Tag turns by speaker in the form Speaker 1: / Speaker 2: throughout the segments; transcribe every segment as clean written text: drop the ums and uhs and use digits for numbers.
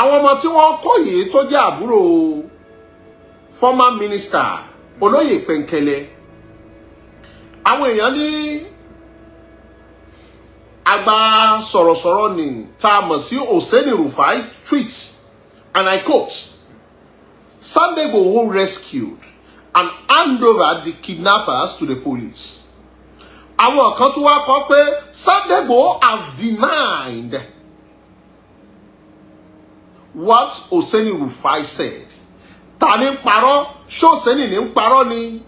Speaker 1: Àwọn ọmọ tí wọ́n kó yìí tó jẹ́ àbúrò former minister olóyè Pẹ̀nkẹ́lẹ́, àwọn èèyàn ní àgbà sọ̀rọ̀sọ̀rọ̀ ni tá a mọ̀ sí Oseni Rufai tweet, and I quote, "Sunday Igboho rescued and hand over the kidnappers to the police." Àwọn kan tún wá kọ pé Sunday Igboho has denied what Oseni Rufai said. Ta ni ń parọ́? Ṣé Oseni ní ń parọ́ ni,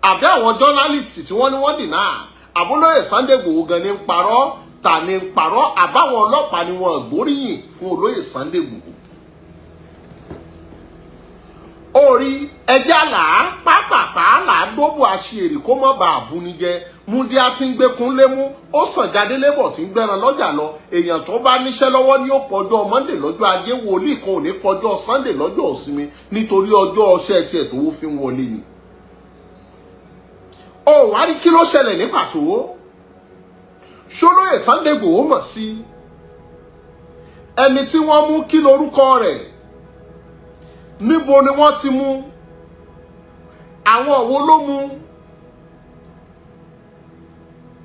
Speaker 1: àbí àwọn journalist tí wọ́n ní wọ́n deny, àbí olóyè Sunday Igboho gan ni ń parọ́? Ta ni ń parọ́? Àbáwọn ọlọ́pàá ni wọ́n gbóríyìn fún olóyè Sunday Igboho? Orí ẹjẹ́ àlá pápápá là á dóbò àṣìírì kó mọ́ bá àbúni jẹ. Múndíá tí ń gbékun lémú, ó sàn jáde lébọ̀ tí ń gbẹ́ran lọ́jà lọ. Èèyàn tó bá níṣẹ́ lọ́wọ́ ní ó pọjọ́ Monday lọ́jọ́ Ajé. Wòlíì kan ò ní pọjọ́ Sunday lọ́jọ́ ìsinmi, nítorí ọjọ́ ọṣẹ́ tiẹ̀ tó fi ń wọlé ni. Ó wá rí kí ló ṣẹlẹ̀ ní pàtó? Ṣolóyè Sunday Igboho mọ̀ sí ẹni tí wọ́n mú? Kí lorúkọ rẹ̀? Níbo ni wọ́n ti mú? Àwọn wo ló mú?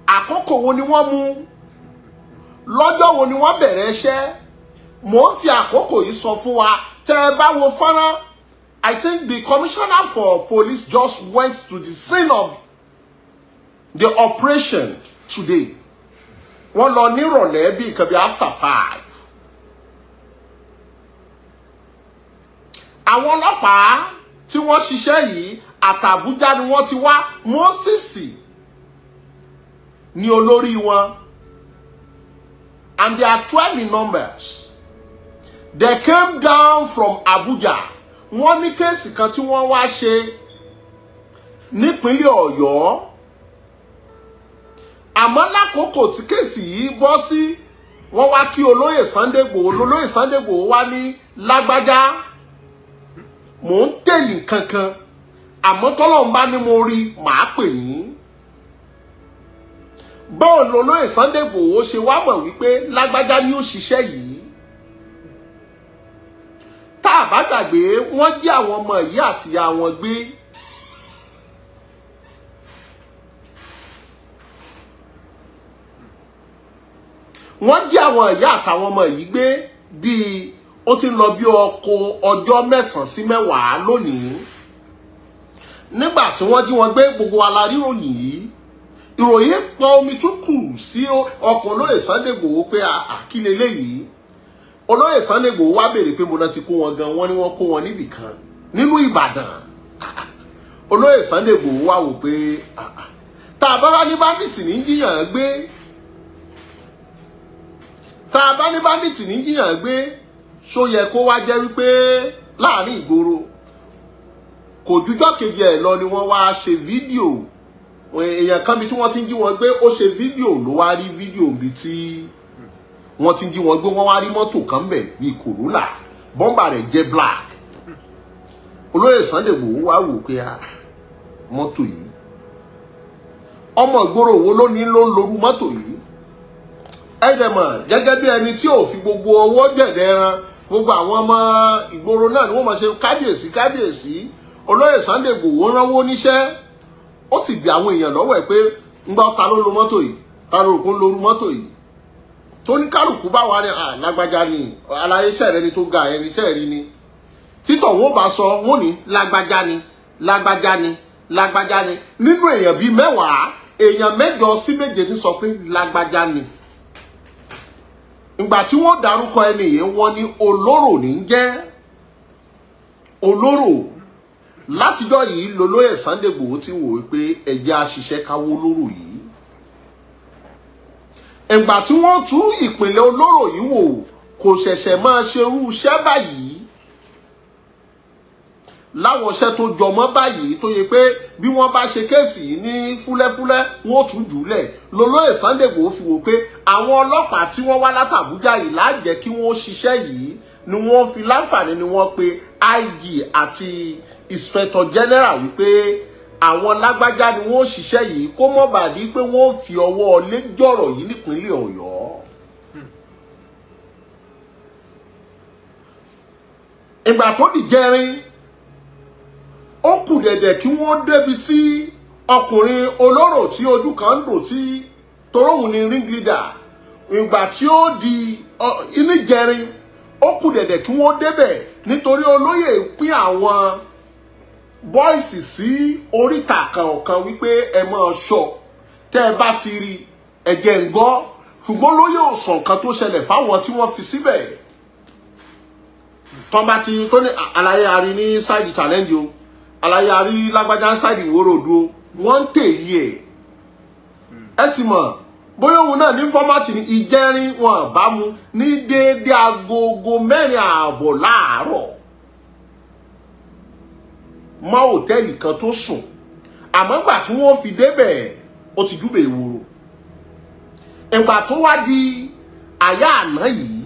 Speaker 1: Àkókò wo ni wọ́n mú? Lọ́jọ́ wo ni wọ́n bẹ̀rẹ̀ iṣẹ́? Mò ń fi àkókò yìí sọ fún wa, tẹ́ ẹ bá wo fọ́nrán, I think the commissioner for police just went to the scene of the operation today. Wọ́n lọ nírọ̀lẹ́ bí nǹkan bí after 5. Àwọn ọlọ́pàá tí wọ́n ṣiṣẹ́ yìí, àtàbújá ni wọ́n ti wá. Moses ní olórí wọn, and they are 12 in numbers. They came down from Abuja. Wọ́n ní case kan tí wọ́n wá ṣe nípínlẹ̀ Ọ̀yọ́, àmọ́ lákòókò tí case yìí bọ́ sí, wọ́n wá kí olóyè Sunday Igboho. Lolóyè Sunday Igboho wá ní, "Lágbájá, mò ń tẹ̀lé kankan, àmọ́ tọ́lọ́run bá ní mo rí, màá pè yín." Báwo lolóyè Sunday Igboho ṣe wá mọ̀ wípé lágbájá ni ó ṣiṣẹ́ yìí? Tá a bá gbàgbé, wọ́n jí àwọn ọmọ yìí àtìyá wọn gbé. Wọ́n jí àwọn ìyá àtàwọn ọmọ yìí gbé bíi ó ti ń lọ bí ọkọ̀ ọjọ́ 9 sí 10 lónìí. Nígbà tí wọ́n jí wọn gbé, gbogbo wa la rí ìròyìn yìí. Ìròyìn pọn omi tún kù sí ọkàn olóyè Sunday Igboho pé àkílẹ̀ léyìí. Olóyè Sunday Igboho wá béèrè pé mo náà ti kó wọn gan. Wọ́n ní wọ́n kó wọn níbì kan nínú Ìbàdàn. Olóyè Sunday Igboho wá wò pé tá a bá wá ní bandit ní jíyàn gbé, tá a bá ní bandit ní jíyàn gbé, ṣó yẹ kó wá jẹ́ wípé láàrin ìgboro? Kò jújọ́ kejì ẹ̀ lọ ni wọ́n wá ṣe fídíò. Èèyàn kan bí tí wọ́n ti ń jí wọn gbé, ó ṣe fídíò, ló wá rí fídíò bí tí wọ́n ti ń jí wọn gbé. Wọ́n wá rí mọ́tò kan bẹ̀ bíi Corolla, bọ́mbà rẹ̀ jẹ́ black. Olóyè Sunday Igboho wá wò pé mọ́tò yìí, ọmọ ìgboro wo ló ní ló ń lorú mọ́tò yìí? Ẹ dẹ̀ mọ̀, gẹ́gẹ́ bí ẹni tí ò fi gbogbo ọwọ́ jẹ̀dẹ̀ ẹran, gbogbo àwọn ọmọ ìgboro náà ni wọ́n máa ṣe kábíyèsí kábíyèsí. Olóyè Sunday Igboho ránwó níṣẹ́, ó sì bi àwọn èèyàn lọ́wọ́ ẹ̀ pé ń gbọ́, ta ló lo mọ́tò yìí? Ta ló rò pé ń lorú mọ́tò yìí? Tó ní kálukú bá wà ní lágbájá ni, aláyé iṣẹ́ rẹ ni tó ga ẹni iṣẹ́ rí ni. Títọ̀ wọn bá sọ, wọn ní lágbájá ni, lágbájá ni, lágbájá ni. Nínú èèyàn bíi 10, èèyàn 8 sí 7 ti sọ pé lágbájá ni. Ìgbà tí wọ́n dárúkọ ẹni yìí, wọ́n ní Olóró ní ń jẹ́ Olóró. Látijọ́ yìí lolóyè Sunday Igboho ti wò ó pé ẹ̀jẹ̀ àṣìṣe káwó Olóró yìí. Ìgbà tí wọ́n tú ìpìlẹ̀ Olóró yìí wò, kò ṣẹ̀ṣẹ̀ máa ṣerú iṣẹ́ báyìí, láwọn iṣẹ́ tó jọmọ́ báyìí, tó yẹ pé bí wọ́n bá ṣe case yìí ní fúlẹ́fúlẹ́, wọ́n ó tún jùlẹ̀. Lolóyè Sunday Igboho fi wò pé àwọn ọlọ́pàá tí wọ́n wá látàbújá yìí lájẹ́ kí wọ́n ṣiṣẹ́ yìí ni wọ́n fi láǹfààní ni wọ́n pe IG àti Inspector General wípé àwọn lágbájá ni wọ́n ṣiṣẹ́ yìí, kó mọ́ bàdí pé wọ́n fi ọwọ́ lé jọ̀rọ̀ yìí nípínlẹ̀ Ọ̀yọ́. Ìgbà tó dìjẹrin, ó kù dẹ̀dẹ̀ kí wọ́n débi tí ọkùnrin olóró tí ojú kan ń dùn tí toróhùn ni ring leader. Ìgbà tí ó di ìníjẹrin, ó kù dẹ̀dẹ̀ kí wọ́n débẹ̀, nítorí olóyè pín àwọn boys sí oríta kọ̀ọ̀kan wípé ẹ máa ṣọ́, tẹ́ ẹ bá ti rí, ẹ̀jẹ̀ ń gbọ́. Ṣùgbọ́n olóyè ò sọ nǹkan tó ṣẹlẹ̀ fáwọn tí wọ́n fi síbẹ̀. Tọ́ bá ti tó ní àlàyé àrí ní side Challenge o, àlàyé àrí lágbájá side Ìwó Road o, wọ́n ń tèyí ẹ̀. Ẹ sì mọ̀ bóyá òun náà ní format ní ìjẹrin. Wọn bá mu ní déédéé 4:30 láàárọ̀ mọ́ hòtẹ́ẹ̀lì kan tó sùn, àmọ́ gbà tí wọ́n fi débẹ̀, ó ti júbẹ̀ ìwòrò. Ìgbà tó wá di àyà àná yìí,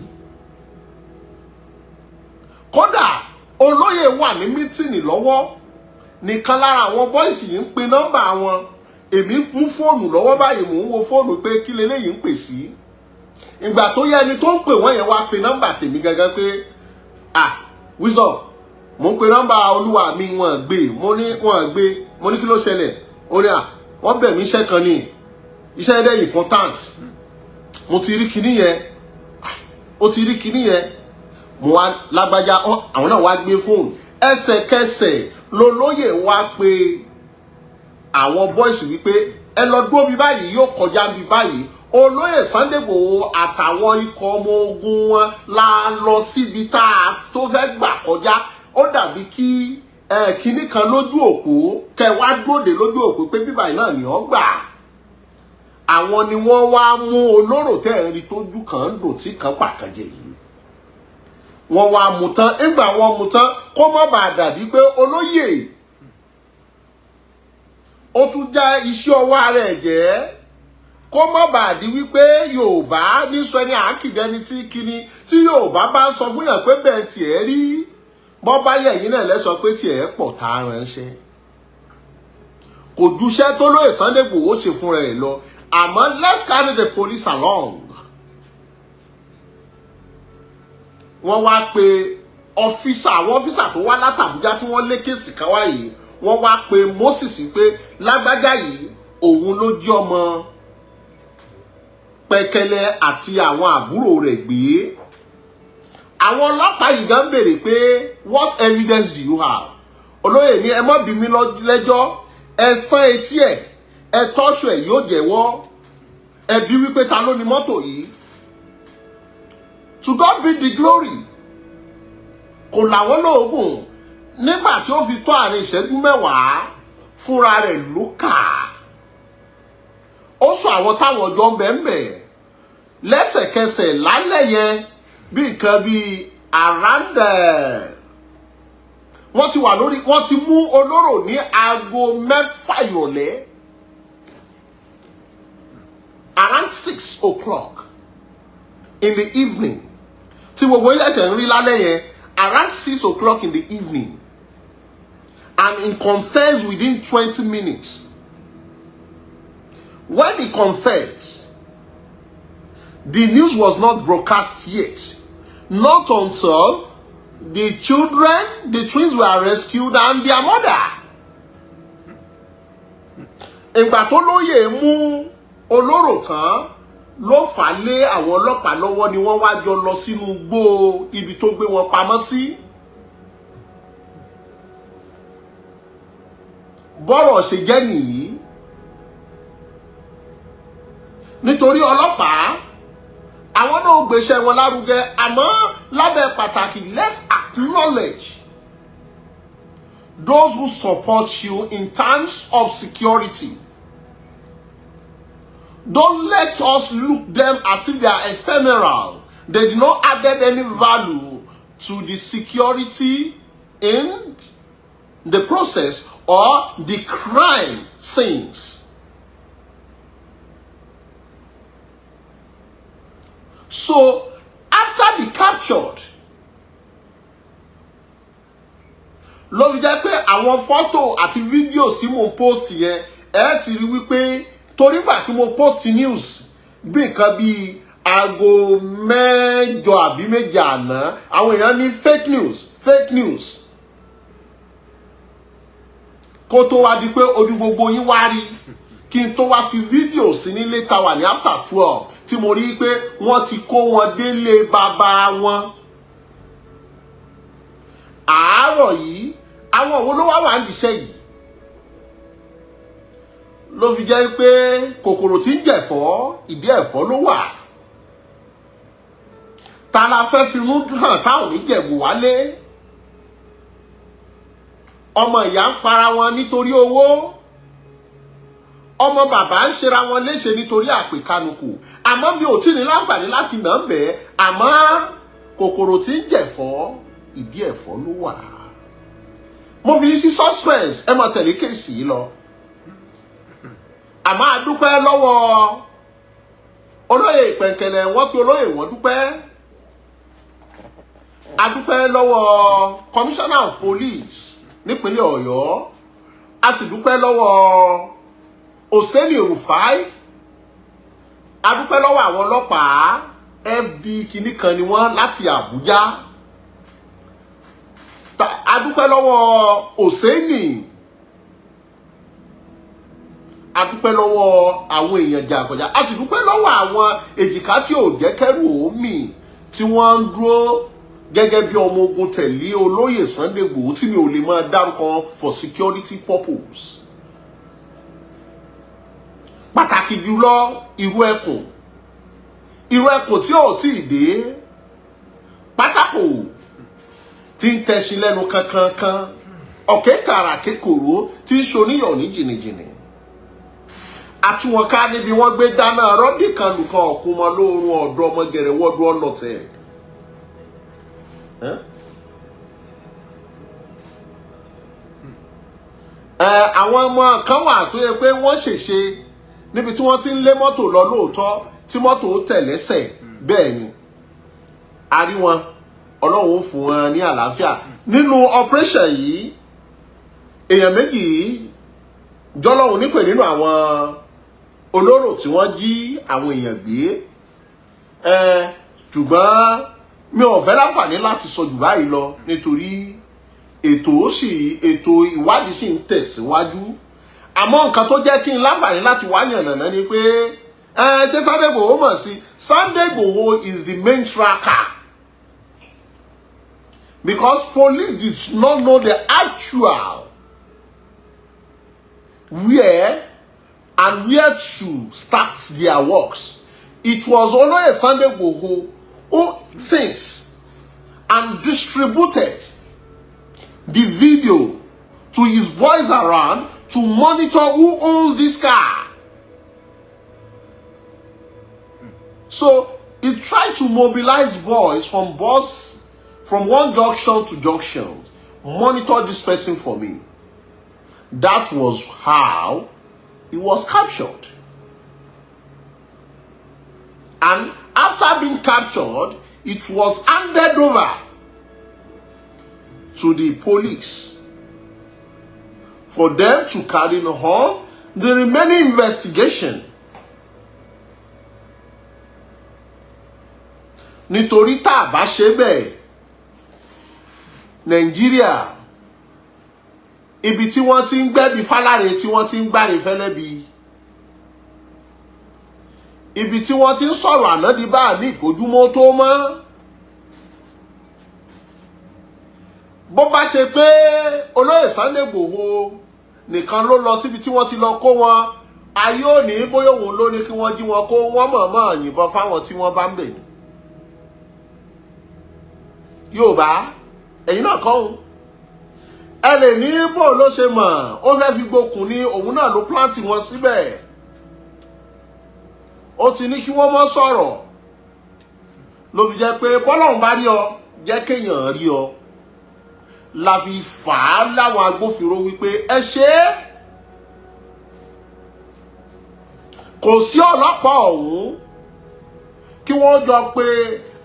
Speaker 1: kódà olóyè wà ní meeting lọ́wọ́ nìkan lára àwọn boys yìí ń pe nọ́mbà wọn. Èmi mú fóònù lọ́wọ́ báyìí, mò ń wo fóònù pé kí leléyìí ń pè sí. Ìgbà tó yẹ, ẹni tó ń pè wọ́n yẹn wá pe nọ́mbà tèmi gangan pé, "Ah, Wisdom, mò ń pe nọ́mbà olúwa mi, wọ́n gbé." Mo ní wọ́n gbé. Mo ní kí ló ṣẹlẹ̀? Ó ní à, wọ́n bẹ̀ mí iṣẹ́ kan ní, iṣẹ́ dẹ́ important, mo ti rí kinní yẹn, ó ti rí kinní yẹn. Mo wá lágbájá, àwọn náà wá gbé fóònù. Ẹsẹ̀kẹsẹ̀ lolóyè wá pé àwọn boys wípé ẹ lọ dúró bí báyìí, yóò kọjá bí báyìí. Olóyè Sunday Igboho àtàwọn ikọ̀ ọmọ ogun wọn la lọ síbi tá a tó fẹ́ gbà kọjá. Ó dàbí kí kinní kan lójú òpó kẹ wá dóde lójú òpó pé bíbáyìí náà ni ó gbà. Àwọn ni wọ́n wá mú olóró tẹ́ ẹ̀ ń rí tójú kan ń dùn tí kan pàkànjẹ yìí. Wọ́n wá mú tán. Nígbà wọ́n mú tán, kó má bàa dàbí pé olóyè ó tún já iṣẹ́ ọwọ́ ara ẹ̀ jẹ́, kó má bàa di wípé Yorùbá ní sọ ẹni àákìdẹni tí kíni tí Yorùbá bá ń sọ fún yàn pé bẹ́ẹ̀ tiẹ̀ rí bọ́ bá yẹ̀ yín náà lẹ́sọ pé tiẹ̀ pọ̀ tá a ránṣẹ́. Kò juṣẹ́ tó lóye Sunday Igboho ṣe fúnra ẹ̀ lọ, àmọ́ let's carry the police along. Wọ́n wá pe officer, àwọn officer tó wá látàbújá tí wọ́n lé case káwá yìí. Wọ́n wá pe Moses pé lágbájá yìí, òun ló jí ọmọ Pẹ́kẹ́lẹ́ àti àwọn àbúrò rẹ̀ gbé. Àwọn ọlọ́pàá yìí gan béèrè pé, "What evidence do you have?" Olóyè ní ẹ má bí mi lẹ́jọ́, ẹ sán etí ẹ̀, ẹ tọ́ṣù ẹ̀, yóò jẹ́wọ́. Ẹ bí wípé ta ló ní mọ́tò yìí. To God be the glory, kò làwọn lóògùn. Nígbà tí ó fi tó àárín ìṣẹ́jú 10, fúnra rẹ̀ ló kà ó sọ àwọn táwọn jọ ń bẹ̀ ń bẹ̀ lẹ́sẹ̀kẹsẹ̀ lálẹ́ yẹn, bí nǹkan bíi around, wọ́n ti wà lórí, wọ́n ti mú olóró ní aago 6 ìrọ̀lẹ́, around 6 o'clock in the evening, tí gbogbo yín ṣẹ̀ṣẹ̀ ń rí lálẹ́ yẹn, around 6 o'clock in the evening, and he confessed within 20 minutes. When he confessed, the news was not broadcast yet, not until the children, the twins, were rescued and their mother. Ìgbà tó lóye mú olóró tán ló fà á lé àwọn ọlọ́pàá lọ́wọ́, ni wọ́n wá jọ lọ sínú igbó ibi tó gbé wọn pamọ́ sí. Bọ́rọ̀ ṣe jẹ́ nìyí, nítorí ọlọ́pàá, àwọn náà gbéṣẹ́ wọn lárugẹ, àmọ́ lábẹ́ pàtàkì, let's acknowledge those who support you in terms of security. Don't let us look them as if they are ephemeral. They did not add any value to the security in the process or the crime scenes. So, after the captured, ló fi jẹ́ pé àwọn fọ́tò àti fídíò tí mo post yẹn, ẹ ti rí wípé torí gbà tí mo post news bí nǹkan bíi aago 8 àbí 7 àná, àwọn èèyàn ní fake news, Fake news. Kó tó wá di pé ojú gbogbo yín wá rí, kí n tó wá fi fídíò sí nílé ta wà ní after 12 tí mo rí pé wọ́n ti kó wọn délé bàbá wọn. Àárọ̀ yìí, àwọn òwò ló wá wà níṣẹ́ yìí ló fi jẹ́ pé kòkòrò tí ń jẹ̀fọ́, ìdí ẹ̀fọ́ ló wà. Ta la fẹ́ finú hàn táwọn oníjẹ̀bù wálé? Ọmọ ìyá ń para wọn nítorí owó, ọmọ bàbá ń ṣera wọn léṣe nítorí àpèkánukò. Àmọ́ mi ò tí ní láǹfààní láti nà ń bẹ́ẹ̀. Àmọ́ kòkòrò tí ń jẹ̀fọ́, ìdí ẹ̀fọ́ ló wà. Mo fi sí suspense, ẹ máa tẹ̀lé case yìí lọ. Àmọ́ a dúpẹ́ lọ́wọ́ olóyè Ìpẹ̀ǹkẹ̀lẹ̀, wọ́n pe olóyè, wọ́n dúpẹ́. A dúpẹ́ lọ́wọ́ commissioner of police nípínlẹ̀ Ọ̀yọ́, a sì dúpẹ́ lọ́wọ́ Oseni Rufai. A dúpẹ́ lọ́wọ́ àwọn ọlọ́pàá FB kìíní kan ni wọ́n láti Àbújá. A dúpẹ́ lọ́wọ́ Oseni, a dúpẹ́ lọ́wọ́ àwọn èèyàn jàǹkànjà, a sì dúpẹ́ lọ́wọ́ àwọn èjìká tí ò jẹ́ kẹ́rù omi, tí wọ́n ń dúró gẹ́gẹ́ bí ọmọ ogun tẹ̀lé olóyè Sunday Igboho, tí mi ò lè máa dárúkọ for security purpose. Pàtàkì jùlọ, irú ẹkùn, irú ẹkùn tí ò tí ì dé pátákó, tí ń tẹṣin lẹ́nu kankankan, ọ̀kẹ́ kàrà kékòrò tí ń ṣoníyọ̀ ní jìnnìjìnnì àtúwọ̀nká níbi wọ́n gbé dáná rọ́bì kan lùkọ́ ọ̀kún mọ́ lóorun ọ̀dọ́ ọmọ gẹ̀rẹ́wọ́dún ọlọ́tẹ̀. Àwọn ọmọ kan wà tó yẹ pé wọ́n ṣèṣe níbi tí wọ́n ti ń lé mọ́tò lọ lóòótọ́, tí mọ́tò tẹ̀ lẹ́sẹ̀. Bẹ́ẹ̀ ni a rí wọn. Ọlọ́run ó fún wọn ní àlàáfíà. Nínú operation yìí, èèyàn méjì jọlọ́run nípè nínú àwọn olóró tí wọ́n jí àwọn èèyàn gbé ẹ, ṣùgbọ́n mi ò fẹ́ láǹfààní láti sọ jù báyìí lọ nítorí ètò ìwádìí sì ń tẹ̀síwájú. Àmọ́ nǹkan tó jẹ́ kí n láǹfààní láti wá yànnàná ni pé ẹ ṣé Sunday Igboho mọ̀ sí. Sunday Igboho is the main tracker because police did not know the actual where and where to start their works. It was Olóyè Sunday Igboho who sent and distributed the video to his boys around to monitor who owns this car. So he tried to mobilize boys from bus from one junction to junction. "Monitor this person for me." That was how he was captured. And after being captured, it was handed over to the police for them to carry on the remaining investigation. Nítorí tá a bá ṣe bẹ́ẹ̀, Nàìjíríà, ibi tí wọ́n ti ń gbẹ́bi fáláre, tí wọ́n ti ń gbáre fẹ́lẹ́bi, ibi tí wọ́n ti ń sọ̀rọ̀ àná di bá mi ìkójúmọ́ tó mọ́. Bó bá ṣe pé olóyè Sunday Igboho nìkan ló lọ síbi tí wọ́n ti lọ kó wọn, ayé ò ní bóyá òun ló ní kí wọ́n jí wọn kó, wọ́n mọ̀ọ́mọ̀ yìnbọn fáwọn tí wọ́n bá ń bẹ̀ ní. Yorùbá, ẹ̀yin náà kọ́ òun, ẹ lè ní bó ló ṣe mọ̀, ó fẹ́ fi gbókùn ní òun náà ló plant wọn síbẹ̀, ó ti ní kí wọ́n mọ́ sọ̀rọ̀, ló fi jẹ́ pé bọ́lọ́run bá rí ọ, jẹ́ kéèyàn rí ọ, la fi fà á láwọn agbófinró wípé ẹ ṣe é. Kò sí ọlọ́pàá ọ̀hún kí wọ́n jọ pé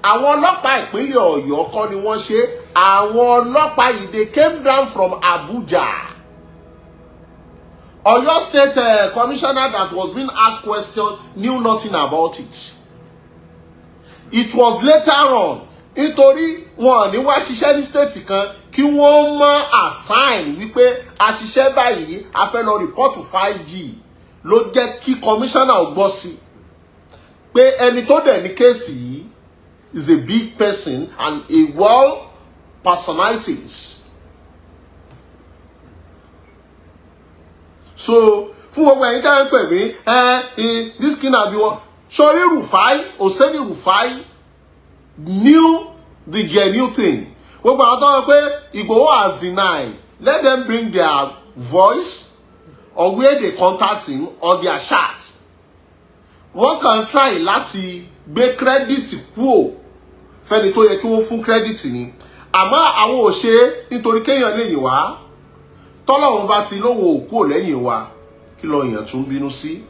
Speaker 1: àwọn ọlọ́pàá ìpínlẹ̀ Ọ̀yọ́ kọ́ ni wọ́n ṣe. Àwọn ọlọ́pàá yìí, they came down from Abuja. Ọ̀yọ́ State commissioner that was being asked question knew nothing about it. It was later on, Nítorí wọn ò ní wá ṣiṣẹ́ ní state kan kí wọ́n mọ assign wípé a ṣiṣẹ́ báyìí, a fẹ́ lọ report 5G. Ló jẹ́ kí commissioner gbọ́ sí pé ẹni tó dẹ̀ ní case yìí is a big person and a well personalities. So fún gbogbo ẹ̀yin tá ń pè mí ẹ, this kind of wọn sọrí, Rufai Oseni Rufai knew the genuine thing. Gbogbo àwọn tó wọ́n pé Igboho has denied, let them bring their voice or where they contact him or their chat. Wọ́n kàn try láti gbé credit kúò fẹ́ni tó yẹ kí wọ́n fún credit ni, àmọ́ àwọn ò ṣe é nítorí kéèyàn lè yìn wá. Tọ́lọ́run bá ti lóun ò kúò lẹ́yìn wa, kí lọ yàn tún bínú sí.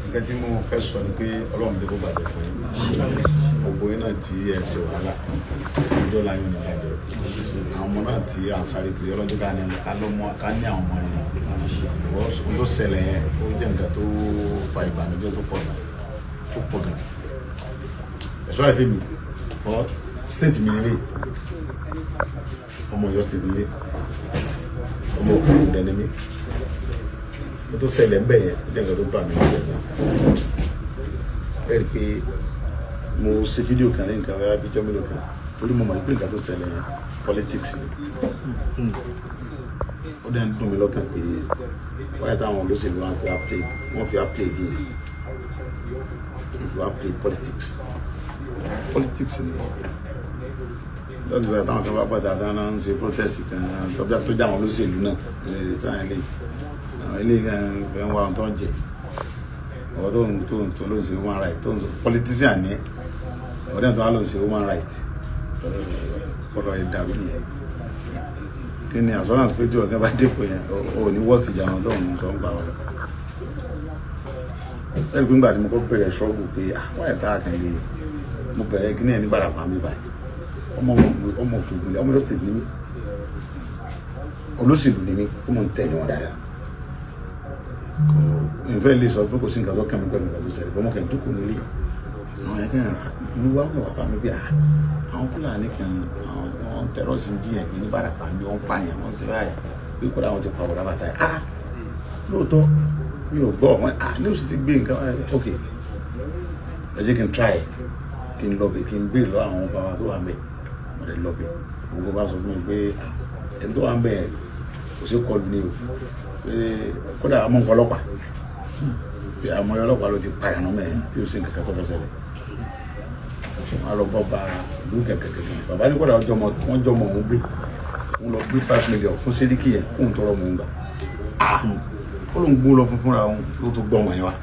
Speaker 2: Nǹkan tí mo fẹ́ sọ ni pé Ọlọ́run jẹ́ kó bàjẹ́ fún yín, gbogbo yín náà tí ẹ ṣe wàhálà ọjọ́ láyé ní bàjẹ́. Àwọn ọmọ náà tí à ń sáré kiri, ọlọ́jọ́ ká ní ká lọ́mọ, ká ní àwọn ọmọ rẹ̀. Ohun tó ṣẹlẹ̀ yẹn, ó jẹ́ nǹkan tó fa ìbànújẹ́ tó pọ̀ gan, tó pọ̀ gan, ẹ̀ṣọ́ àìfẹ́ mi ọ state mi nílé, ọmọ Ọ̀yọ́ State nílé, ọmọ òkú dẹni mi. Ohun tó ṣẹlẹ̀ ń bẹ̀ yẹn, ó jẹ́ nǹkan tó bà mí lọ́jọ́ gan. Ẹ rí i pé mo ṣe fídíò kan ní nǹkan wẹ́wẹ́ bíjọ́ mélòó kan, torí mo mọ̀ pé nǹkan tó ṣẹlẹ̀ yẹn, politics ni. Ó dẹ̀ ń dùn mí lọ́kàn pé wáyé táwọn olóṣèlú wọn fi wá play, wọ́n fi wá play game, wọ́n fi wá play politics. Politics ni lọ́dún ìgbà táwọn kan bá pàtàkì àdáná ń ṣe protest kan tó jẹ́ àwọn olóṣèlú náà sáyẹn lè àwọn ilé kan fẹ́ ń wá ohun tó ń jẹ. Ọ̀rọ̀ tó ló ń ṣe human right, tó ń politician ni ọ̀rẹ́ tó wá ló ń ṣe human right, ọ̀rọ̀ rẹ̀ dàrú nìyẹn. Kí ni assurance pé tí ọ̀gá bá dépò yẹn, ò ní worst ìjà àwọn tó ń sọ ń pa ọ̀rọ̀ ẹ̀rí pé ńgbà tí mo kọ́ bẹ̀rẹ̀ ṣọ́ọ̀bù pé wáyé tá a kàn lè mo bẹ̀rẹ̀ kí ní ẹ̀ ní Ìbàràpá mi báyìí, ọmọ ọmọ òkè ògùn, ọmọ Ọ̀yọ́ State ni mí, olóṣèlú ni mí, tó mọ̀ ń tẹ̀lé wọn dáadáa. Kò ìfẹ́ lè sọ pé kò sí nǹkan tó kàn mí pẹ̀lú nǹkan tó ṣẹlẹ̀. Ọmọ kan jókòó nílé, àwọn yẹn kàn ló wá kàn wá bá mi bí àwọn Fúlàní kan, àwọn terrorist jíyàn gbé ní Ìbàràpá mi, wọ́n pààyàn, wọ́n ṣe báyìí, pé kódà wọ́n ti pa ọ̀rọ̀ bàtà yìí. Lóòótọ́ mi ò gbọ́ wọn. News ti gbé nǹkan báyìí. Ok, ẹ jẹ́ kí n try, kí n lọ bẹ̀, kí n béèrè lọ́wọ́ àwọn bàbá tó wà ń bẹ̀. Mo lè lọ bẹ̀, gbogbo bá sọ fún mi pé ẹni tó wà ń bẹ̀ kò sí kọlu ni o, pé kódà àmọ́ nǹkan ọlọ́pàá, pé àmọ́ ọlọ́pàá ló ti padà nù mẹ́ẹ̀ tí ó sì ń kankan tó fẹ́ ṣẹlẹ̀. Wọn lọ bọ́ ba ìlú kẹ̀kẹ́kẹ́. Bàbá ní kódà wọ́n jọmọ òun gbé, òun lọ gbé 5 million fún sẹ́ríkì yẹn kóun tọrọ mọ̀ òun gbà. Ó lóun gbó lọ fún fúnra òun ló tó gbọ́ ọmọ yẹn wá.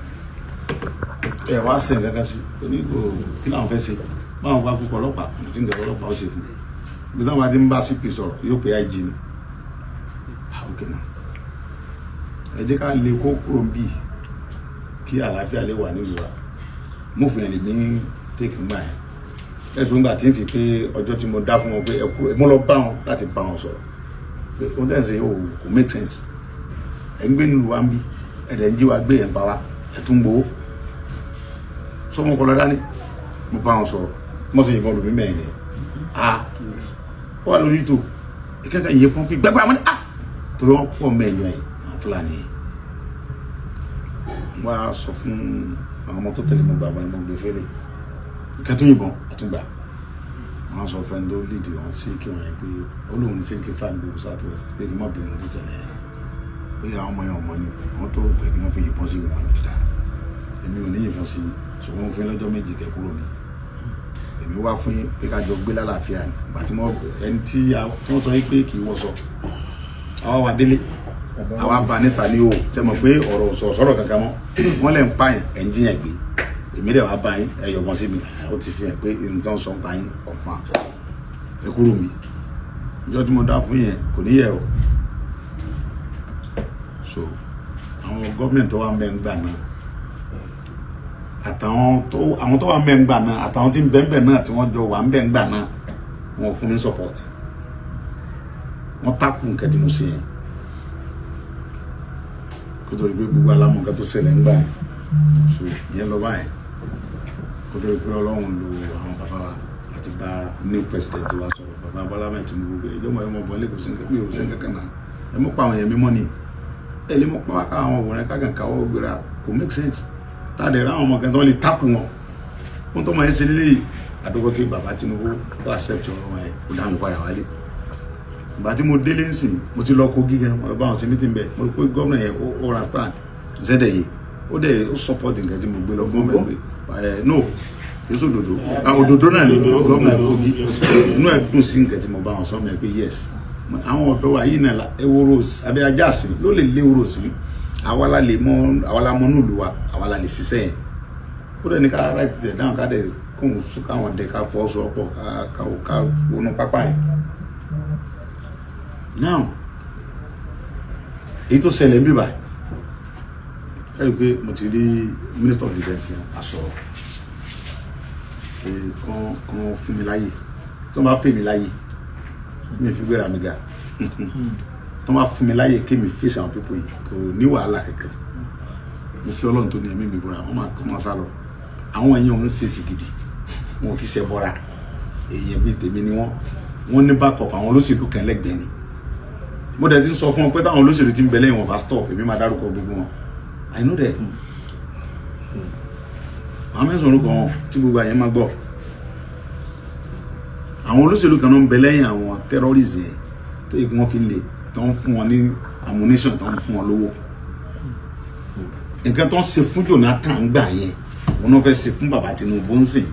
Speaker 2: Ẹ wá sìn kankan sí onígbò, kí làwọn fẹ́ ṣe? Báwọn bá kúkọ ọlọ́pàá tí ń gẹ̀rọ ọlọ́pàá ó ṣe fún bí táwọn bá ti ń bá CP sọ̀rọ̀, yóò pé IG ni. Ok náà, ẹ jẹ́ ká lè kó kúrò bí kí àlàáfíà lè wà nílùú wa. Mú fún yẹn lè mí take ngbà yẹn. Ẹ pé ngbà tí ń fi pé ọjọ́ tí mo dá fún wọn pé ẹ kúrò, mo lọ bá wọn láti bá wọn sọ̀rọ̀ pé ohun tẹ́ ń ṣe ò kò make sense. Ẹ̀ ń gbé nílùú wa ń bí, ẹ̀ dẹ̀ ń jí wa gbé, ẹ̀ ń pa wa, ẹ̀ tún gbowó sọmọ kọlọ dání. Mo bá wọn sọ̀rọ̀, mo sì yìnbọn lómi mẹ́rin ni. Ó wà lórí tó ìkẹ́kẹ́ ìyẹn pọ́npì gbẹ́gbẹ́ àwọn ni torí wọ́n pọ̀ mẹ́rin ẹ̀, àwọn Fúlàní yẹn. Wọ́n á sọ fún àwọn ọmọ tó tẹ̀lé mo gbà wọ́n, mo gbé fẹ́lẹ̀ ìkẹ́tù yìnbọn àtúngbà. Wọ́n á sọ fún ẹni tó lead wọn sí kí wọ́n yẹn pé ó lóun ní sí kí Fúlàní gbogbo South West, pé kí n má bínú tó ṣẹlẹ̀ yẹn, pé àwọn ọmọ yẹn ọmọ ni àwọn tó pé kí wọ́n fi yìnbọn sí ìwọ̀n ti dà. Èmi ò ní yìnbọn sí, ṣùgbọ́n mo fún yín lọ́jọ́ 7 kẹ́ kúrò ní. Èmi wá fún yín pé ká jọ gbé lálàáfíà ni. Ìgbà tí wọ́n ẹni tí wọ́n sọ yín pé kì í wọ́sọ, àwa wà délé, àwa bá níta ní o ṣe mọ̀ pé ọ̀rọ̀ sọ̀rọ̀ kankan mọ́. Wọ́n lẹ̀ ń pààyàn, ẹ̀ ń jiyàn gbé, èmi dẹ̀ wá bá yín, ẹ̀ yọ̀bọ̀n sí mi. Ó ti fi hàn pé nǹkan sọ ń pa yín confirm. Ẹ kúrò mi. Ìjọ tí mo dá fún yẹn kò ní yẹ o. So àwọn gọ́ọ̀mẹ̀ntì tó wà ń bẹ̀ ń gbà náà, àtàwọn tó àwọn tó wà ń bẹ̀ ń gbà náà, àtàwọn tí ń bẹ̀ ń bẹ̀ náà, tí wọ́n jọ wà ń bẹ̀ ń gbà náà, wọn ò fún mi support. Wọ́n takù nǹkan tí mo ṣe yẹn kó tó di pé gbogbo alámọ̀ nǹkan tó ṣẹlẹ̀ ń gbà yẹn. So ìyẹn lọ báyẹn, kó tó di pé Ọlọ́run lo àwọn bàbá wa Àti bá new president wa sọ̀rọ̀, bàbá Bọ́lá Ahmed Tinubu, pé ìjọba ẹ̀ mọ̀ bọ́ lẹ́kọ̀ọ́ sí mi ò sí kankan náà. Ẹ mọ̀ pa àwọn èèyàn mímọ́ ni, ẹ lè mọ̀ pa wá ká àwọn òwòrán kákan káwọ́ gbéra, kò make sense. Tá a dẹ̀ rá àwọn ọmọ kan tó lè tákù wọn wọn tó máa ń ṣe lélẹ̀. Àdúgbò kí bàbá Tinubu ó accept ọ̀rọ̀ wọn yẹn, kó dá mi padà wálé. Ìgbà tí mo délé nsìn, mo ti lọ Kogi gan, mo lọ bá wọn ṣe meeting bẹ́ẹ̀. Mo rò pé gómìnà yẹn ó understand ṣẹ́dẹ̀ yìí, ó dẹ̀ ó support nǹkan tí mo gbé lọ fún ọmọ ẹ̀. No, èso òdòdó, òdòdó náà ni gómìnà Kogi. Inú ẹ̀ dùn sí nǹkan tí mo bá wọn sọ mi pé yes, àwọn ọ̀dọ́ wa yìí náà, ewúro abẹ́ ajá sí ló lè lé ewúro sí. Àwa la lè mọ, àwa la mọ nílùú wa, àwa la lè ṣiṣẹ́ yẹn. Ó dẹ̀ ní ká write it down, ká dẹ̀ kóhun káwọn dẹ̀ ká fọwọ́sowọ́pọ̀, ká wọnú pápá yẹn. Now, èyí tó ṣẹlẹ̀ ń bí báyìí, ẹ rí i pé mo ti rí Minister of Defence yẹn, àsọ̀rọ̀ pé kán fún mi láyè. Tó bá fún mi láyè, mi fi gbéra mi ga. Tó bá fún mi láyè kémi face àwọn people yìí, kò ní wàhálà kankan. Mo fi Ọlọ́run tó ní ẹ̀mí mi búra, wọ́n máa kọ́ máa sá lọ. Àwọn èèyàn ń ṣe sìgìdì, wọn kì í ṣe bọ́ra. Èèyàn bíi tèmi ni wọ́n. Wọ́n ní backup àwọn olóṣèlú kan lẹ́gbẹ̀ẹ́ ni. Mo dẹ̀ ti ń sọ fún wọn pé táwọn olóṣèlú ti ń bẹ lẹ́yìn wọn bá stop, èmi máa dárúkọ gbogbo wọn. I know that àwọn mẹ́sàn-án orúkọ wọn tí gbogbo àyẹ̀ máa gbọ́. Àwọn olóṣèlú kan náà ń bẹ lẹ́yìn àwọn terrorists yẹn tó yẹ kí wọ́n fi lè tó ń fún wọn ní ammunition, tó ń fún wọn lówó. Nǹkan tó ń ṣe fún Jonathan gbà yẹn, wọn náà fẹ́ ṣe fún bàbá Tinubu ń sìn.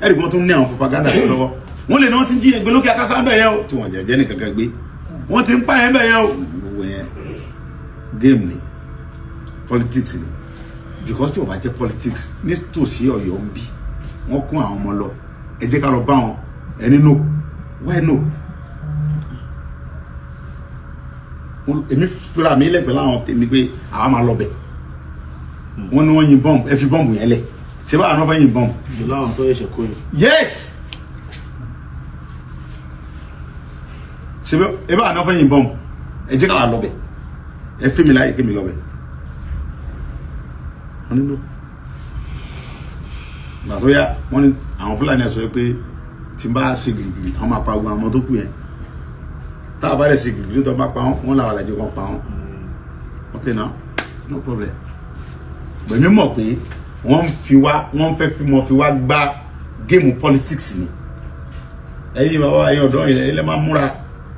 Speaker 2: Ẹ̀rí wọn tún ní àwọn propaganda sí lọ́wọ́. Wọ́n lè ní wọ́n ti jí ẹgbẹ́ lókè akásá bẹ̀ yẹn o, tí wọ́n jẹ́jẹ́ nìkan kan gbé, wọ́n ti ń pa yẹn bẹ̀ yẹn o. Gbogbo yẹn, game ni, politics ni, because tí o bá jẹ́ politics, nítòsí Ọ̀yọ́ ń bí, wọ́n kún àwọn ọmọ lọ, ẹ jẹ́ ká lọ bá wọn. Ẹni no, why no? Èmi fúra mi lẹ́gbẹ̀ẹ́ láwọn tèmi pé àwa máa lọ bẹ̀. Wọ́n ní wọ́n yin bọ́ǹbù, ẹ fi bọ́ǹbù yẹn lẹ̀. Ṣé báwa náà fẹ́ yin bọ́ǹbù?
Speaker 3: Jùlọ àwọn tó ṣẹ̀ṣẹ̀ kó yìí.
Speaker 2: Yes, ṣe ẹ báwa náà fẹ́ yin bọ́ǹbù, ẹ jẹ́ ká wà lọ bẹ̀. Ẹ fi mi láyè kí mi lọ bẹ̀. Wọ́n nílò ìgbà tó yá, wọ́n ní àwọn Fúlàní ẹ̀ sọ pé tí n bá ṣe gìrìgìrì, àwọn máa pa ogun àwọn ọmọ tó kù yẹn. Tá a bá rẹ̀ ṣe gìrìgìrì, tó bá pa wọ́n, wọ́n làwọn àlàjì kan pa wọ́n. Ok now, no problem. Gbẹ̀mí mọ̀ pé wọ́n fi wá, wọ́n fẹ́ fi mọ̀ fi wá gbá game politics ni. Ẹ̀yin bàbá, ẹ̀yin ọ̀dọ́ yẹn, ẹ̀yin lẹ́ máa múra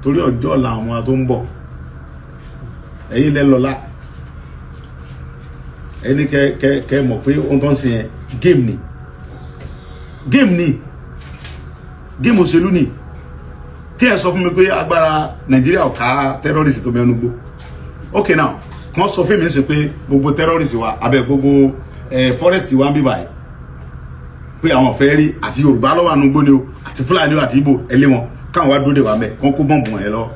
Speaker 2: torí ọjọ́ ọ̀la àwọn tó ń bọ̀. Ẹ̀yin lẹ́ lọ́la. Ẹni kẹ kẹ kẹ mọ̀ pé ohun tó ń ṣe yẹn, game ni, game ni, game òṣèlú ni. Kí ẹ sọ fún mi pé agbára Nàìjíríà ò ká terrorist tó mẹ́nu gbó. Ok now, kàn sọ fún mi ṣe pé gbogbo terrorist wa abẹ gbogbo forest wa ń bí báyìí, pé àwọn fẹ́ rí àti Yorùbá lọ́wọ́ àánú gbó ni o, àti Fúlàní o, àti Ìgbò, ẹ lé wọn, káwọn wá dúró de wà mẹ́, kàn kó bọ́ǹbù wọn yẹn lọ,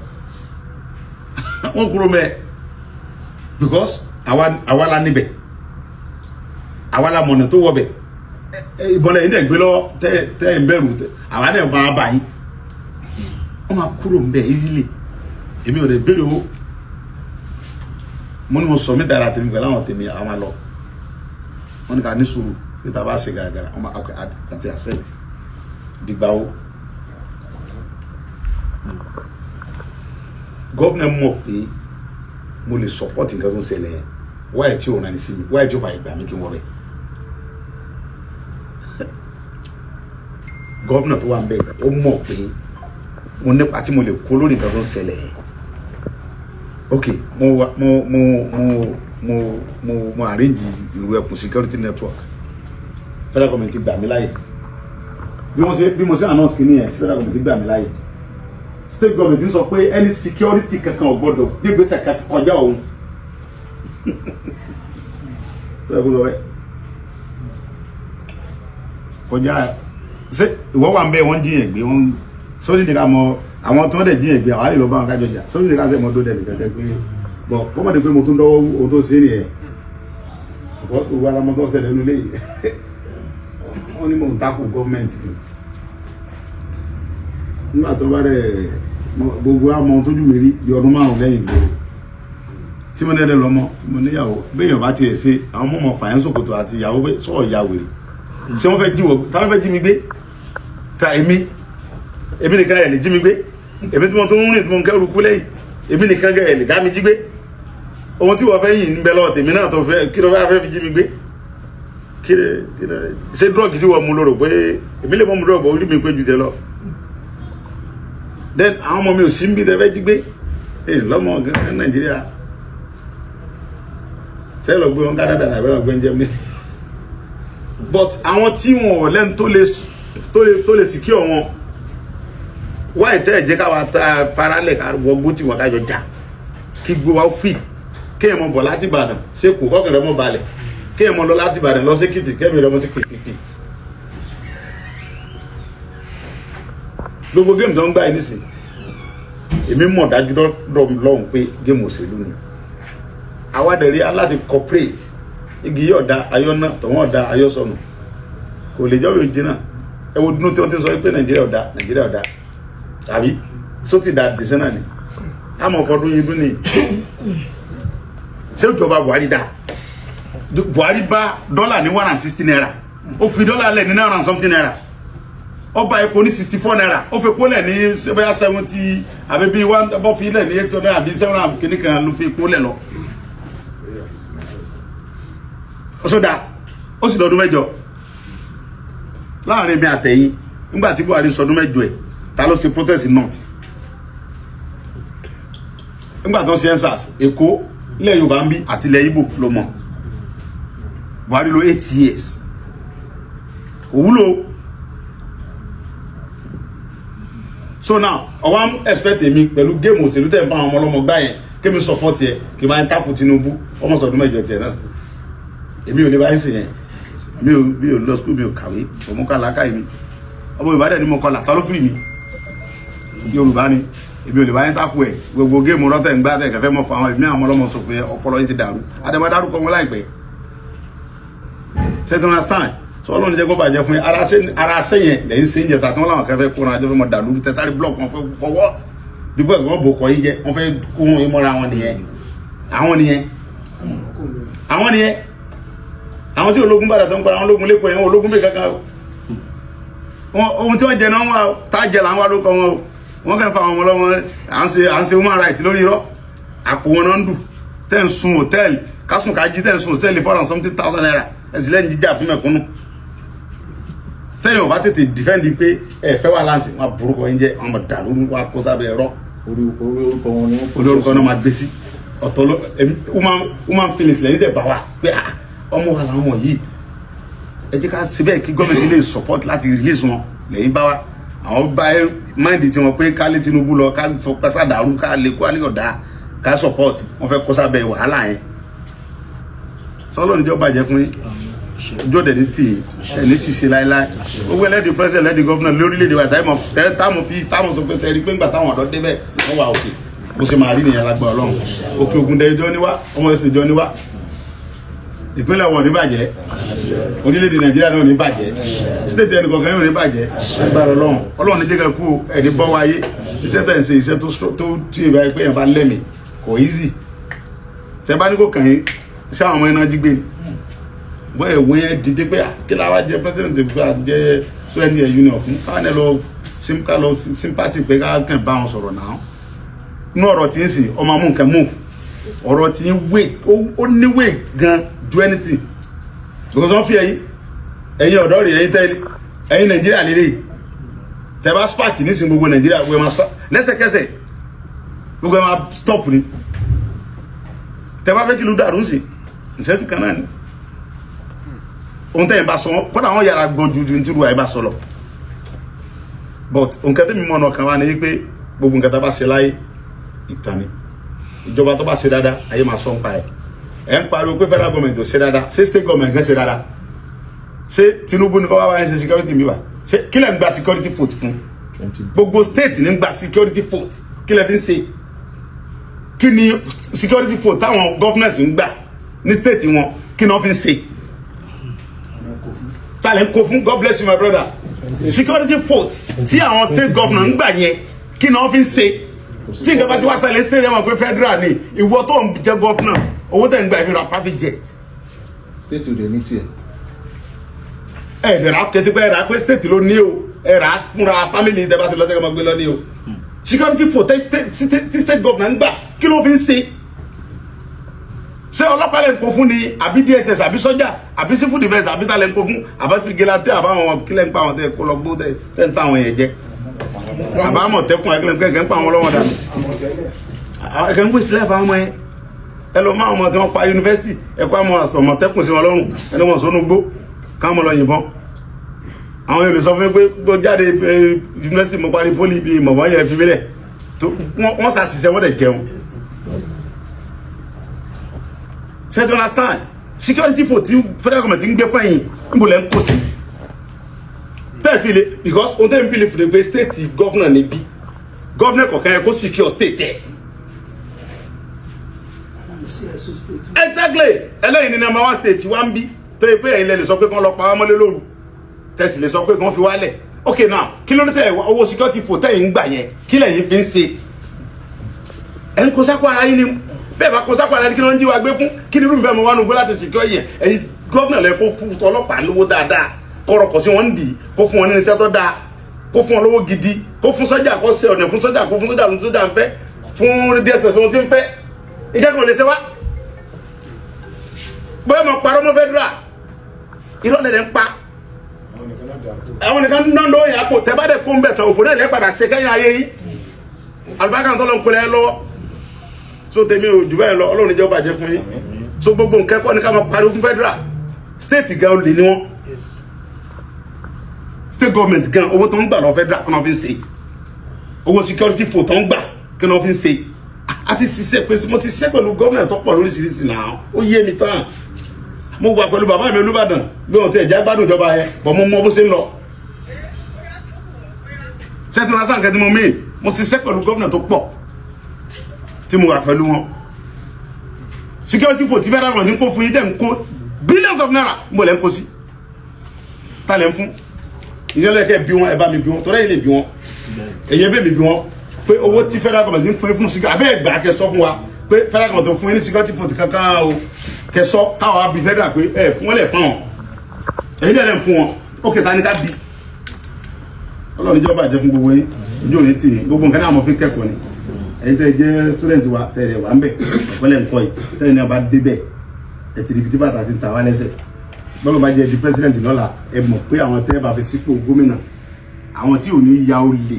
Speaker 2: wọ́n kúrò mẹ́, because àwa la níbẹ̀, àwa la mọ̀nà tó wọ bẹ̀. Ìbọn lẹ́yìn dẹ̀ gbé lọ́wọ́ tẹ́ tẹ́ ń bẹ̀rù tẹ́ àwa dẹ̀ máa bà yín. Wọ́n máa kúrò ń bẹ̀ easily. Èmi ò dẹ̀ béèrè owó. Mo ní mo sọ mí dára tèmi pẹ̀lú àwọn tèmi, àwọn máa lọ. Wọ́n ní ká ní sùúrù níta bá ṣe gàràgàrà, wọ́n máa àti accept dìgbà wo. Governor mọ̀ pé mo lè support nǹkan tó ń ṣẹlẹ̀ yẹn. Wáyé tí ò rán ni sí mi, wáyé tí ò fàyè gbà mí kí n wọ bẹ̀. Governor tó wà ń bẹ̀, ó mọ̀ pé mo nípa tí mo lè kó lórí nǹkan tó ń ṣẹlẹ̀ yẹn. Ok, mo mo mo mo mo mo mo arrange ìrù ẹkùn security network. Federal government ti gbà mí láyè. Bí mo ṣe announce kìíní yẹn tí federal government ti gbà mí láyè, state government ń sọ pé any security kankan ò gbọdọ̀ gbégbèsè kankan kọjá òun tó yẹ kó sọ bẹ́ẹ̀ kọjá. Ṣé ìwọ wà ń bẹ? Wọ́n jíyàn gbé, wọ́n sọ́ni ní ká mọ àwọn tó ń dẹ̀ jíyàn gbé, àwọn àlè lọ bá wọn kájọ jà. Sọ́ni ní ká sẹ́ mọ́ tó dẹ̀ nìkan kẹ́ pé bọ̀ kọ́mọ̀dé pé mo tún dọ́wọ́ ohun tó ṣe nìyẹn. Ọ̀pọ̀ gbogbo alamọ tó ṣẹlẹ̀ nínú ilé yìí, wọ́n ní mò ń takò gọ́ọ̀mẹ̀ntì ni. Nígbà tó bá rẹ̀ gbogbo àmọ́ tójú mi rí bí ọdún 5 lẹ́yìn ìgboro tí mo nẹ́rẹ̀ lọ́mọ tí mo níyàwó, béèyàn bá tiẹ̀ ṣe àwọn mọ̀mọ́ fàyẹ́ sòkòtò àti ìyàwó pé sọ̀rọ̀ ìyá wèrè, ṣé wọ́n fẹ́ jí wọ̀? Táwọn fẹ́ jí mi gbé ta èmi. Èmi nìkan ẹ̀ lè jí mi gbé. Èmi tí mo tún ń rìn, tí mo ń kẹ́rù kú lẹ́yìn, èmi nìkan ẹ̀ lè dá mi jí gbé. Ohun tí wọ́n fẹ́ yìn ń bẹ lọ́wọ́ tèmi náà tó fẹ́ kí ló fẹ́ fi jí mi gbé? Kí ló ṣé drug tí wọ́n mú lóró pé èmi lè mọ́ mu drug orí mi pé ju tẹ lọ? Then àwọn ọmọ mi ò sí ń bí tẹ fẹ́ jí gbé. Ẹ lọ́mọ gangan Nàìjíríà ṣé lọ gbé wọn Canada nàbẹ́ lọ gbé ń Germany? But àwọn tí wọn ò lẹ́nu tó lè secure wọn, wáyé tẹ́ ẹ̀ jẹ́ káwa ta faralẹ̀, ká wọgbó tí wọn kájọ jà, kí gbó wa fì, kéèyàn mọ bọ̀ láti Ìbàdàn sẹ́kù, kọ́kẹ́rẹ́ mọ balẹ̀, kéèyàn mọ lọ láti Ìbàdàn lọ sí Èkìtì, kẹ́mi rẹ mọ sí pìpìpì. Gbogbo game tó ń gbà yìí nísìn, èmi mọ̀ dájú dọ́dọ̀ lọ́hùn pé game òṣèlú ni. Àwa dẹ̀ rí aláti cooperate. Igi yóò da ayọ́ náà, tọ̀wọ́n da ayọ́ sọnù, kò lè jọ́ bí o jìnnà. Ẹ wo dunu tí wọ́n ti sọ pé Nàìjíríà ọ̀dà, Nàìjíríà ọ̀dà, tàbí só ti da dìsẹ́ náà ni àmọ́ fọdún yìí dún ni. Ṣé ìjọba Buhari dá? Buhari bá dọ́là ní ₦160, ó fi dọ́là lẹ̀ ní nine hundred and something naira. Ó bá epo ní ₦64, ó fi epo lẹ̀ ní bóyá 70 àbí bí one bọ́ fi lẹ̀ ní 800 àbí 700 kìíní kan ló fi epo lẹ̀ lọ. Ó sọ dáa, ó sì lọ́dún 8 láàrin mi àtẹ̀yìn. Nígbà tí Buhari sọdún 8 ẹ̀, ta ló ṣe protest north nígbà tó ń ṣe EndSARS? Èkó, ilẹ̀ Yorùbá ń bí àti ilẹ̀ Ìgbò ló mọ̀. Buhari lò 8 years, kò wúlò. So now, ọwọ́ ń expect èmi pẹ̀lú game òṣèlú tẹ̀ ń bá àwọn ọmọ ọlọ́mọ gbá yẹn, kémi support yẹ, kí n máa ń takò Tinubu ọmọ sọdún 8 tiẹ̀ náà. Èmi ò ní báyìí sìn yẹn. Mi ò lọ school, mi ò kàwé, ọmọ kà lákàyè mi. Ọmọ Yorùbá dẹ̀ ni mo kọlà, ta ló fìrì mi? Yorùbá ni èmi, ò lè báyìí takò ẹ̀. Gbogbo game rọ́tẹ̀ ń gbá tẹ̀ kẹfẹ́ mọ́ fún àwọn èmi, àwọn ọlọ́mọ sọ pé ọpọlọ yín ti dàrú. Àdèmọ́ dárúkọ wọn láìpẹ́. Ṣé tí wọ́n stand sọ? Ọlọ́run jẹ́ kó bàjẹ́ fún yín. Ara ṣe yẹn lẹ́yìn ṣe ń jẹ tàbí wọn làwọn kẹfẹ́ kó wọn àjọ fẹ́ mọ dàlú tẹ́tàrí block wọn fẹ́ for what? Because wọ́n bò kọ́ yín jẹ́, wọ́n fẹ́ kó wọn yín mọ́ra wọn nìyẹn. Àwọn nìyẹn, àwọn nìyẹn, àwọn tí ológun bàdà tó ń para àwọn ológun lẹ́kọ̀ọ́ yẹn, wọn ológun bẹ́ẹ̀ kankan o. Ohun tí wọ́n jẹ náà wà tá a jẹ là ń wá ló kọ́ wọn o. Wọ́n kàn fa àwọn ọmọ ọlọ́mọ. À ń ṣe human rights lórí irọ́. Àpò wọn náà ń dù tẹ́ ń sun hòtẹ́ẹ̀lì kásùn kájí, tẹ́ ń sun hòtẹ́ẹ̀lì four and something thousand naira. Ẹ̀sìn lẹ́yìn jíjà fún mẹ̀kúnnù. Tẹ́yìn ò bá tètè defend pé ẹ fẹ́ wà láǹsì, wọn burúkọ yín jẹ́, wọn mọ̀ dàrú, wọn kó sábẹ́ ẹ̀rọ.
Speaker 3: Orí orúkọ wọn ni wọ́n.
Speaker 2: Orí orúkọ náà máa gbé sí ọ̀tọ̀ ló human feelings lẹ́yìn tẹ̀ bá wa pé ah, ọmọ wa làwọn ọmọ yìí, ẹ jẹ́ ká síbẹ̀ kí gọ́ọ̀mẹ̀ntì lè support láti release wọn. Lẹ́yìn bá wa, àwọn bá ẹ mind tí wọn pé ká lé Tinubu lọ, ká fọ sàdàrú, ká lè kó alẹ́ ọ̀dà, ká support wọn fẹ́ kó sábẹ́ wàhálà yẹn. Sọlọ́ níjọ́ bàjẹ́ fún yín, ojú ọ̀dẹ̀ ní tì í, ẹ̀ ní ṣìṣe láéláé. Gbogbo ẹlẹ́dì president, ẹlẹ́dì governor lórílẹ̀‐èdè wa, táìmọ̀ fi táwọn tó fẹsẹ̀ rí pé ńgbà táwọn ọ̀dọ́ débẹ̀, wọ́n wà òkè. Bó ṣe máa rí nìyẹn lágbára Ọlọ́run. Òkè Ògùn dẹ̀ ìjọ níwá, ọmọ ẹ̀sìn ìjọ níwá, ìpínlẹ̀ wọn ò ní bàjẹ́, orílẹ̀-èdè Nàìjíríà náà ò ní bàjẹ́, state ẹnì kọ̀ọ̀kan yóò ní bàjẹ́ lágbára Ọlọ́run. Ọlọ́run ní jẹ́ ká kú ẹni bọ́ wáyé. Iṣẹ́ tẹ̀ ń ṣe, iṣẹ́ tó tí ìbá pé yẹn bá lẹ́mìí, kò easy. Tẹ bá ní kò kàn yín, iṣẹ́ àwọn ọmọ iná jí gbé ni bọ́ ẹ̀wọ̀n yẹn dìde pé kí la wá jẹ president pé à jẹ so ẹni ẹ̀ union fún káwọn ẹ̀ lọ ká lọ sympathy pé ká kàn bá wọn sọ̀rọ̀ náà. Inú ọ̀rọ̀ tí ń sìn, ọmọ amú nǹkan move, ọ̀rọ̀ tí ń weight, ó ní weight gan ju anything, because wọ́n fi ẹ̀yin ọ̀dọ́ rẹ̀, ẹ̀yin tẹ́lẹ̀, ẹ̀yin Nàìjíríà lélẹ̀. Tẹ́ bá spark nísìnyí, gbogbo Nàìjíríà gbogbo ẹ̀ máa spark lẹ́sẹ̀kẹsẹ̀, gbogbo ẹ̀ máa stop ni. Tẹ́ bá fẹ́ kí ìlú dàrú sí ìṣẹ́jú kan náà ni ohun tẹ́yìn bá sọ, kódà wọ́n yára gbọ́ ju ju ní tìrú àyè bá sọ lọ. But nǹkan tẹ́mi mọ̀ ọ̀nà kan wá ní pé gbogbo nǹkan tá a bá ṣe láyé, ìtàn ni. Ìjọba tó bá ṣe dáadáa, ayé máa sọ ń pa ẹ̀. Ẹ̀ ń pariwo pé federal government ò ṣe dáadáa. Ṣé state government kan ṣe dáadáa? Ṣé Tinubu ní kọ́ wá wáyé ṣe security mi wá? Ṣé kí lẹ̀ ń gba security vote fún? Gbogbo state ní ń gba security vote. Kí lẹ̀ fi ń ṣe? Kí ni security vote táwọn governors ń gbà ní state wọn? Kí ni wọ́n fi ń ṣe? Tálẹ̀ ń kó fún? God bless you, my brother. Security vote tí àwọn state governor ń gbà yẹn, kí ni wọ́n fi ń ṣe? Tí nǹkan bá ti wá ṣẹlẹ̀ state, yẹn mọ̀ pé federal ni. Ìwọ tó ń jẹ́ governor, owó tẹ̀ ń gbà fi ra private jet.
Speaker 3: State ò dé ní tiẹ̀.
Speaker 2: Ẹ dẹ̀ra kẹsí pé ẹ̀rà pé state ló ní o. Ẹ rà á fúnra family tẹ bá ti lọ sẹ́kẹ̀ máa gbé lọ ní o. Security vote tí state governor ń gbà, kí ló fi ń ṣe? Ṣé ọlọ́pàá lè ń kó fún ni, àbí DSS, àbí sọ́jà, àbí civil defence, àbí tá lè ń kó fún, àbí vigilante, àbáwọn kílẹ̀ ń pa àwọn tẹ kó lọ gbó tẹ tẹ ń ta àwọn yẹn jẹ, àbá Àmọ̀tẹ́kùn, akílẹ̀ kẹ̀kẹ́ ń pa àwọn ọlọ́wọ́n dànù, ẹ̀kẹ́ ń waste life àwọn ọmọ yẹn? Ẹ lọ máa ọmọ tí wọ́n parí yunifásitì, ẹ kó àwọn Àmọ̀tẹ́kùn sí wọn lọ́rùn, ẹni wọn sọnù gbó káwọn lọ yìnbọn. Àwọn yóò lè sọ fún mi pé tó jáde yunifásitì, mo parí poly bíi mọ̀mọ́ yẹn fi mílẹ̀ tó wọ́n ṣàṣìṣe, wọ́n dẹ̀ jẹun. Ṣé you understand? Security vote tí federal government ń gbé fún ẹ̀yìn, níbo lẹ́ ń kó sí tẹ́ẹ̀ fi le? Because ohun tẹ́ẹ̀ ń bí le fún pé state governor níbí, governor kọ̀ọ̀kan yẹ kó secure state ẹ̀. Exactly. Ẹlẹ́yìn ní number one state wa ń bí, tó yẹ pé ẹ̀yin lẹ lè sọ pé kán lọ pa wá mọ́lé lóru, tẹ̀sí lè sọ pé kán fi wálẹ̀. Ok, now, kí ló dé tẹ̀ owó security vote tẹ̀yìn ń gbà yẹn, kí lẹ̀yin fi ń ṣe? Ẹ̀ ń kó sápò ara yín ni. Bẹ́ẹ̀ bá kó sápò ara yín, kí ló ń jí wa gbé fún? Kí ni irúfẹ́ mọ wánu gbé láti secure yẹn? Ẹ̀yin governor lẹ kó fún ọlọ́pàá lówó dáadáa, kọ̀rọ̀kọ̀ sí wọn ń dì í, kó fún wọn ní iṣẹ́ tó dáa, kó fún wọn lówó gidi, kó fún sọ́jà, kó ṣe ọ̀nà fún sọ́jà, kó fún sọ́jà lóhun tí sọ́jà ń fẹ́, fún DSS ohun tí ń fẹ́. Ìjẹ́ kan ò lè ṣe wá bóyá mo parọ́ mọ́ federal, irọ́ lẹ̀ ń pa. Àwọn nìkan náà ló yà kó tẹ́ bá dẹ̀ kó ń bẹ̀ tán, òfò náà lẹ́ padà ṣe kẹ́yìn ayé yín. Àlùbáríkà tó lọ ń kulẹ̀ lọ́wọ́. So tèmi ò jù bẹ́ẹ̀ lọ. Ọlọ́run níjọ́ bàjẹ́ fún yín. So gbogbo nǹkan kọ́ ni ká máa pariwo fún federal. State gan olè ni wọ́n. State government gan, owó tó ń gbà lọ federal, kí wọ́n fi ń ṣe? Owó security vote tó ń gbà, kí wọ́n fi ń ṣe? A ti ṣiṣẹ́ pé mo ti ṣiṣẹ́ pẹ̀lú gómìnà tó pọ̀ lóríṣiríṣi náà, ó yé mi tán. Mo wà pẹ̀lú bàbá mi Olúbàdàn bí wọn ti ẹ̀já gbádùn ìjọba yẹn bọ̀, mo mọ bó ṣe ń lọ. Ṣẹ́tí wọn sáà nǹkan tí mo mí, mo ṣiṣẹ́ pẹ̀lú gómìnà tó pọ̀ tí mo wà pẹ̀lú wọn. Security vote tí federal government ń kó fún yín, tẹ̀ ń kó billions of naira, ń bọ̀ lẹ́ ń kó sí, ta lẹ́ ń fún? Ìyẹn kẹ́ bí wọn, ẹ bá mi bí wọn, tọ́lá yìí lè bí wọn, èyí bẹ́ẹ̀ mi bí wọn pé owó tí federal government ń fún yín fún security, abẹ́ ẹ̀gbà kẹ́ sọ fún wa pé federal government fún yín ní security vote kankan o. Kẹ́ sọ káwọn á bí federal pé ẹ fún wọn lẹ̀ fún wọn, èyí dẹ̀ lẹ̀ ń fún wọn. Ó kẹta ní ká bí. Ọlọ́run ìjọba jẹ́ fún gbogbo yín, ojú òní tì yín. Gbogbo nǹkan náà mo fi kẹ́kọ̀ọ́ ni. Ẹ̀yin tẹ́ jẹ́ student wa, tẹ́ ẹ̀ wà ń bẹ̀ ọ̀pẹ́lẹ̀ ńkọ́ yìí, tẹ́ ẹ̀ ní ọba débẹ̀, ẹ̀ ti di ibi tí bàtà ti ń ta wá lẹ́sẹ̀. Bọ́lá bá jẹ́ di president lọ́la, ẹ mọ̀ pé àwọn tẹ́ bá fi sípò gómìnà, àwọn tí ò ní ya olè,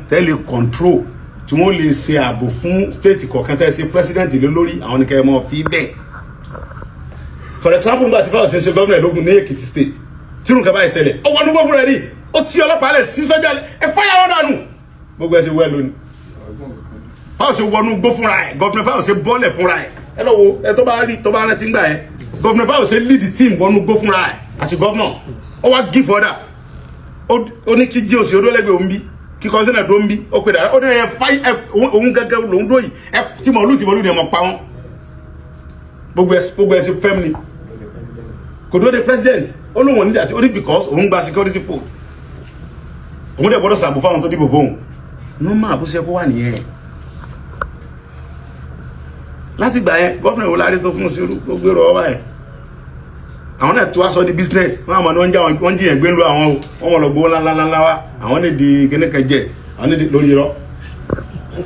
Speaker 2: tẹ́ lè control, tí wọ́n lè ṣe ààbò fún state kọ̀ọ̀kan tẹ́ ṣe president lé lórí, àwọn ní kẹ́ ẹ mọ̀ fi bẹ́ẹ̀. For example, nígbà tí Fáyọ̀ṣe ṣe gómìnà lógun ní Èkìtì State, tí nǹkan báyìí ṣẹlẹ̀, ó wọnú gbọ́ fúnra ẹ̀ ní ó sí ọlọ́pàá lẹ̀, sí sọ́jà lẹ̀, ẹ fáyà wọn dànù, gbogbo ẹ ṣe wẹ́ lónìí. Fáyọ̀ṣe wọnú gbó fúnra ẹ̀, governor Fáyọ̀ṣe bọ́ọ̀lẹ̀ fúnra ẹ̀. Ẹ lọ wo ẹ tó bá rí, tó bá rántí gbà yẹn, governor Fáyọ̀ṣe lead the team wọnú gbó fúnra ẹ̀ àti governor. Ó wá give order, ó ní kí jíòsì odólẹ́gbẹ̀ẹ́ òun bí, kí kọ́sínà tó ń bí, ó pè dára, ó ní ẹ fáyì ẹ, òun gẹ́gẹ́ lòún dó yìí, ẹ tí mọ̀lú tí mọ̀lú ni ẹ mọ̀ pa wọ́n. Gbogbo ẹ ṣe fẹ́m ni kò dúró de president. Ó lóun ò ní àti ó ní because òun gba security vote, òun dẹ̀ gbọ́dọ̀ sàbò fáwọn tó dìbò fóun. Normal bó ṣe kó wà nìyẹn. Láti gbà yẹn, governor wo lárí tó fún sí gbogbo èrò ọwọ́ ẹ̀? Àwọn náà tí wàá sọ di business wọn, àmọ́ ni wọ́n ń já wọ́n jiyàn gbé lu àwọn o, wọ́n mọ̀ lọ gbowó ńláńláńlá wa, àwọn ní di kíníkẹ jet, àwọn ní di lórí irọ́.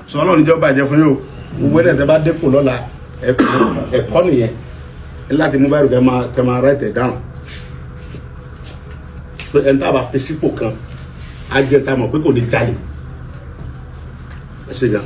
Speaker 2: Sọ Ọlọ́run níjọba jẹ fún yín o. Gbogbo ẹ̀ tẹ́ bá dépò lọ́la, ẹ̀kọ́ nìyẹn láti mú báyìí kẹ́ máa write it down pé ẹni tá a bá fi sípò kan á jẹ́ tá a mọ̀ pé kò ní jalè. Ẹ ṣe gan.